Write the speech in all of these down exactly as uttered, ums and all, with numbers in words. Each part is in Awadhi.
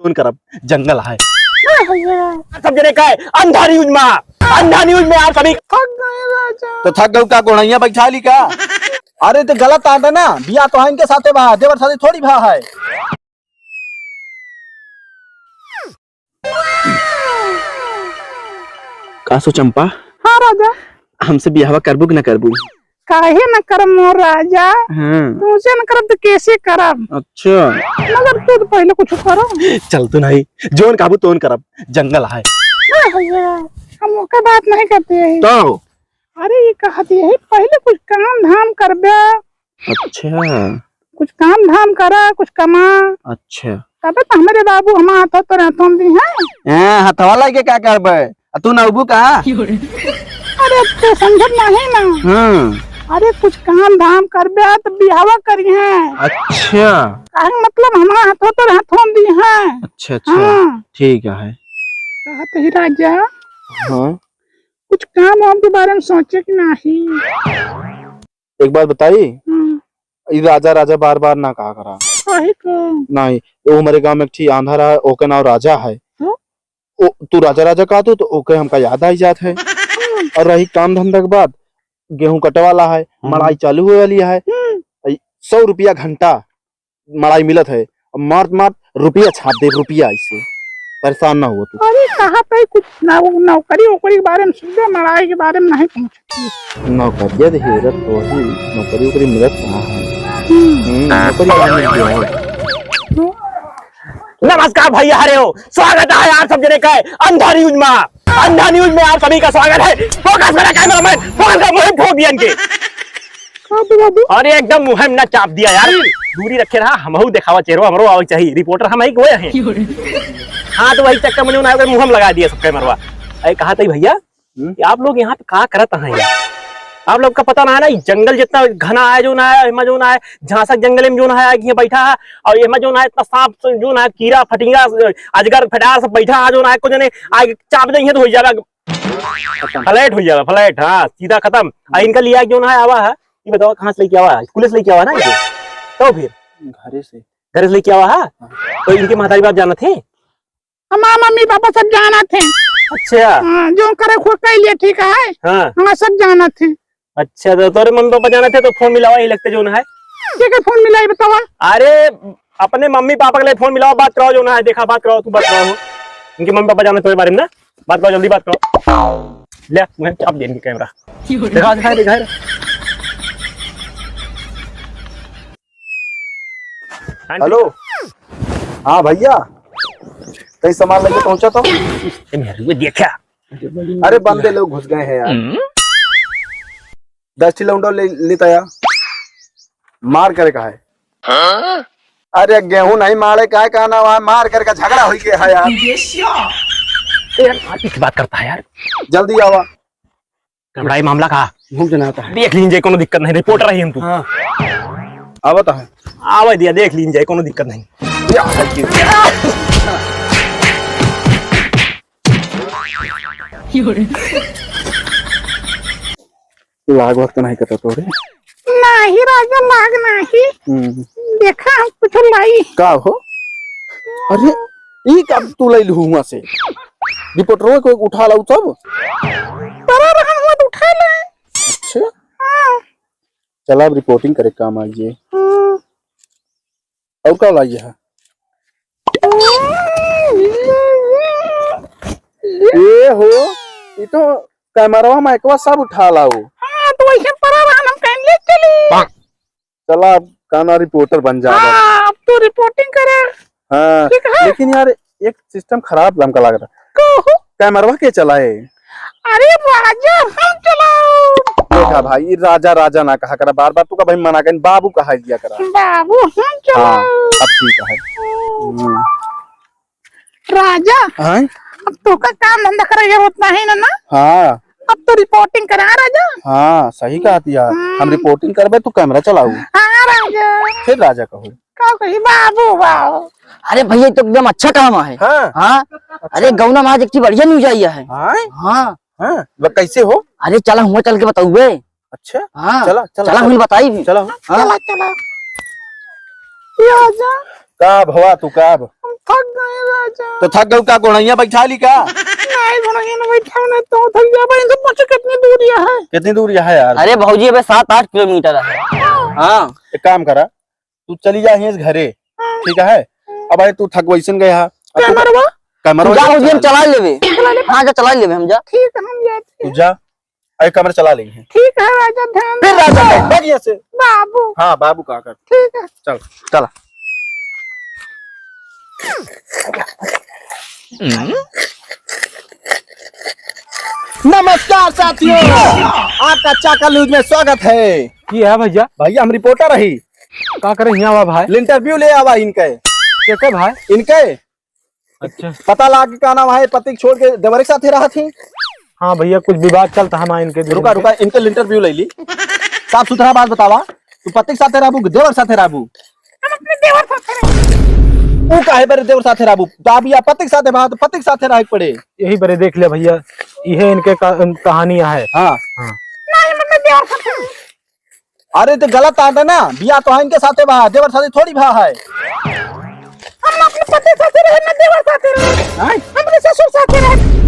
कौन करब, जंगल है। ए भैया। सब जने का है, अंधा न्यूज में, अंधा न्यूज में आप सभी। थक गए राजा। तो थक गऊ का, गोड़ैया बैठा ली का? अरे तो गलत आंटा ना, बिया तो है इनके साथे बा, देवर साथे थोड़ी बा है। का सो चंपा? हाँ राजा। हमसे बियाहवा करबू कि ना करबू? काहे न करब मोर राजा? हाँ। तुमसे न करब तो कैसे करब? अच्छा। मगर तू तो पहले कुछ करो। चल तू नहीं, जोन काबू तोन करब, जंगल है। ना भैया, हम ओके बात नहीं करते हैं। तो? अरे ये कहती है पहले कुछ काम धाम करबे। अच्छा। कुछ काम धाम करा, कुछ कमा। अच्छा। तबे तो हमरे बाबू हमार हाथों तो रहतों दी हैं। हैं, हथवा लागे का करबे? आ तू नौबू का? अरे तू समझत नहीं ना। हाँ। अरे कुछ काम धाम करबे तो बियाहवा करी हैं। अच्छा। काहे मतलब हमार हाथों तो रहतों दी हैं। अच्छा, अच्छा। हाँ। ठीक है। कहत ही राजा। हाँ। कुछ काम वाम के बारे में सोचे कि नहीं? एक बात बताई, हम्म। ई राजा राजा बार बार ना कहा करा। काहे को? नहीं, वो हमारे गांव में एक ठी आंधा रहा, ओके नाम राजा है। हाँ? ओ, तू राजा राजा कहा तू, तो ओके हमका याद आई जात है। हम्म। और रही काम धंधा के बात, गेहूं कटे वाला है, हम्म। मड़ाई चालू होए वाली है। हम्म। ई सौ रुपया घंटा मड़ाई मिलत है, अब मार मार रुपया छाप दे, रुपया ऐसे। परेशान ना हो तू। अरे कहा पे कुछ ना, वो नौकरी वोकरी के बारे में सुन ले, मड़ाई के बारे में नहीं पूछ। नौकरिया तो हेरत तो वही, नौकरी वोकरी मिलत कहाँ है? हम्म। हम्म, नौकरी कहाँ मिलती है? नमस्कार भैया, हरे हो, स्वागत है आप सब जने का अंधा न्यूज में। अंधा न्यूज में आप सभी का स्वागत है। फोकस करा कैमरामैन, फोकस कर, मुहिम ठोक दिया इनके। हाँ, तो बाबू। अरे एकदम मुहिम ना चाप दिया यार, दूरी रखे रहा, हमहू देखावा चेहरो, हमरो आवे चाहिए, रिपोर्टर हम ही गोए हैं। हाँ, तो वही चक्कर में ना मुहम लगा दिया सब कैमरवा। अरे कहा था भैया, हम्म? कि आप लोग यहाँ पे का करत हैं यार? आप लोग का पता ना है ना, ई जंगल जितना घना है, जो ना है, एमा जो ना है, झांसा के जंगल में जो ना है, आगे बैठा है, और एमा जो ना है, इतना सांप, जो ना है, कीड़ा, फटिंगा, अजगर, फटार सब बैठा है, जो ना है, कुछ जने आगे चाप देंगे तो हो जाएगा, खत्म। फ्लैट हो जाएगा, फ्लैट, हाँ, सीधा खत्म। आ इनका लिया जो ना है, आवा है, ये बताओ कहाँ से लेके आवा है? स्कूल से लेके आवा है ना इनके? तो फिर? घरे से। घरे से लेके आवा है? हाँ। तो इनके महतारी बाप जानत हैं? हमार मम्मी पापा सब जानत हैं। अच्छा। हाँ, जो करे खो कह लिए, ठीक है। हाँ। हाँ, सब जानत हैं। अच्छा, तो तोरे मम्मी पापा जानत हैं तो फोन मिलावा, यही लगते जो ना है। ठीक है, फोन मिलाई, बतावा। अरे, अपने मम्मी पापा के लिए फोन मिलावा, बात कराओ जो ना है, देखा, बात कराओ, तू बात कराओ। इनके मम्मी पापा जानत हैं तोरे बारे में ना, बात कराओ, जल्दी बात कराओ। ले, मैं चाप दे इनके कैमरा। दिखा, दिखा, दिखा। हेलो। हाँ भैया, कहीं सामान लेके पहुंचा तो? ए, मेरे को देखा। अरे बंदे लोग घुस गए हैं यार। हम्म। दस ठे लौंडा ले, लेता यार। मार करे का है? हाँ? अरे गेहूं नहीं मारे का है, कहना वहाँ मार करके झगड़ा हुई के है यार। ए यार, आदमी की बात करता है यार। जल्दी आवा। घबराई मामला का? घूम के ना आता है। देख लीन जाए, कोनो दिक्कत नहीं, रिपोर्टर ही हम तू। हाँ। आवत है। आवे दिया, देख लीन जाए, कोनो दिक्कत नहीं। या, लाग वक्त नहीं करता तोरे। नाही राजा, लाग नाही। हम्म। देखा हम कुछ लाई। का हो? अरे, ई का तू लइल हुआ से? रिपोर्टरवा को उठा लाऊ तब? तोरा रहन हुआ तो उठा ले। अच्छा। हाँ। चला अब रिपोर्टिंग करे काम आइए। हाँ। और का लाइए है? ए हो, ई तो कैमरवा माइकवा सब उठा लाओ। हाँ, तो वैसे पड़ा रहन, हम कहीं ले चली। चला, अब काना रिपोर्टर बन जा अब। हाँ, अब तू रिपोर्टिंग करे। हाँ, ठीक है। लेकिन यार, एक सिस्टम खराब हमका लग रहा। कहो। कैमरवा के चलाए? अरे राजा, हम चलाओ। देखा भाई, ये राजा, राजा ना कहा करा बार बार, तू का भाई मना कर, बाबू कहा दिया करा। बाबू, हम चलाओ। हाँ, अब ठीक है। हम्म। हम्म। राजा, हाँ? अब तोका काम धंधा करे के होत नाही ना, ना? हाँ। अब तो रिपोर्टिंग करा, राजा। हाँ, सही कहत या। हम्म। हम रिपोर्टिंग करबे, तू कैमरा चलाऊ। हाँ, राजा। फिर राजा कहू। का कही, बाबू, बाबू। अरे भैया, ई तो एकदम अच्छा काम है। हाँ। हाँ। अच्छा। अरे, गौना में आज एक ठे बढ़िया न्यूज आई है। हाँ? हाँ। हाँ, वो कैसे हो? अरे, चला, हुआ चल के बताऊबे। अच्छा? हाँ। चला, चला, चला, चला। हम बताई भी। चला। हाँ। चला, चला। ये आजा। का भवा तू का अब? हम थक गए तो थक गऊ का, गोड़ैया बैठा ली का? नहीं, गोड़ैया ना बैठाओ, नहीं तो थक जाबा। इनसे पूछो कितनी दूर यह है। कितनी दूर यह है यार? अरे भौजी, अबे सात आठ किलोमीटर है। हाँ। एक काम करा, तू चली जा यहीं से घरे, हाँ। ठीक है? अब अरे तू थक वैसन गए हा। अब तू कैमरवा? कैमरवा तू जा जा भौजी, हम चला। चला लेबे। चला ले। हाँ, जा चला लेबे हम, जा। ठीक है, हम जाते हैं। तू जा। अरे कैमरा चला लेंगे। ठीक है राजा, ध्यान फिर रखो। राजा कहे, भाग यहाँ से। बाबू। हाँ, बाबू कहा कर। ठीक है। चल। चला। नमस्कार साथियों, आपका चाका न्यूज में स्वागत है। की है भैया? भैया, हम रिपोर्टर रही। का करे हियाँ आवा भाई? इंटरव्यू ले आवा इनके। के के भाई? इनके। अच्छा। पता लाग के का नाम है, पति के छोड़ के देवर के साथे रहत ही। हाँ भैया, कुछ विवाद चलता है हमारे इनके बीच रुका, में। रुका, इनके इंटरव्यू ले ली। साफ सुथरा बात बतावा, तू पति के साथे रहबू कि देवर के साथे रहबू? हम अपने देवर साथे रहबू। ऊ काहे बरे देवर साथे रहबू? ता बिया पति के साथे बा, तो पति के साथे रहे के पड़े। यही बरे देख लिया भैया, यह इनके का-, कहानी है। हाँ। हाँ। नहीं, हम अपने देवर साथे रहबू। अरे, तो गलत आटा ना, बिया तो इनके साथे बा, देवर साथे थोड़ी बा है। हम अपने पति साथे रहे, ना देवर साथे रहे। हैं? हम अपने ससुर साथे रहे।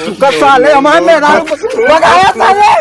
चुप कर साले, हमारे मेहरारू को भगाया साले।